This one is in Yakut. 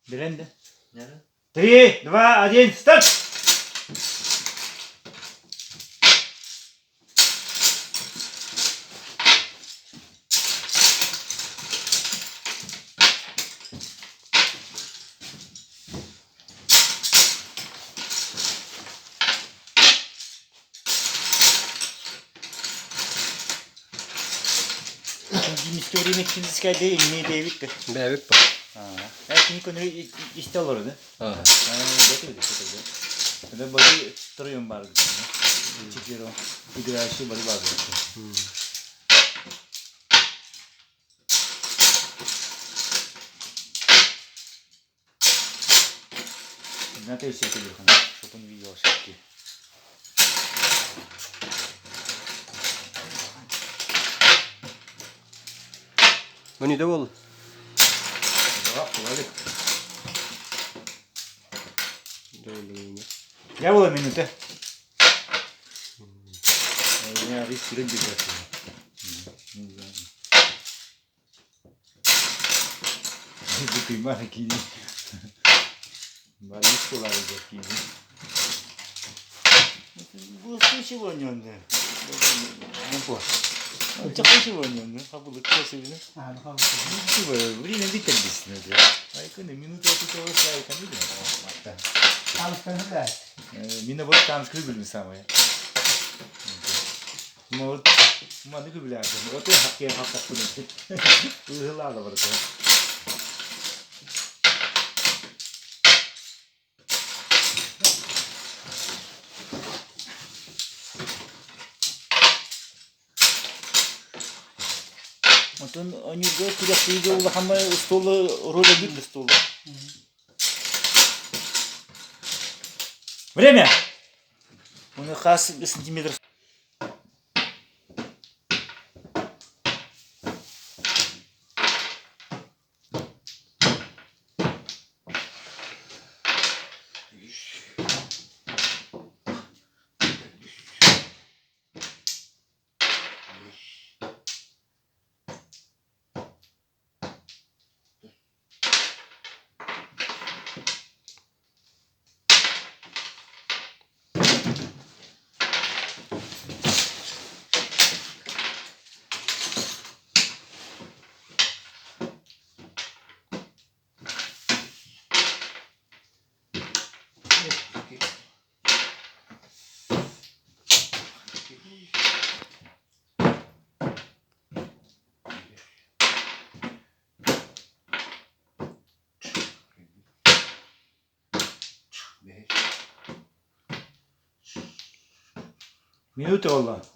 Билэн да. Три, два, один, старт! История медицинская инни Дэвид Дэвид по. Кини көнү истэ олорду. Это были втроем бар. Четвером. Играющие были бар. Надо все это чтобы он видел ошибки. Мөнүдө бол. Я была минута. Я риск Бутыймар кини. Борис куларыгар кини. Сегодня он. Сегодня Время минута Мина вот там скрыбили самое. Вот маны күбүлээтим. Вот хакке хаккаппын. Ыһылаала барыта. Онтон ойуурга күрэхтэһиигэ улахаммай остуолу роль биир остуолу. Время! Уну хас сантиметр Минута буолла.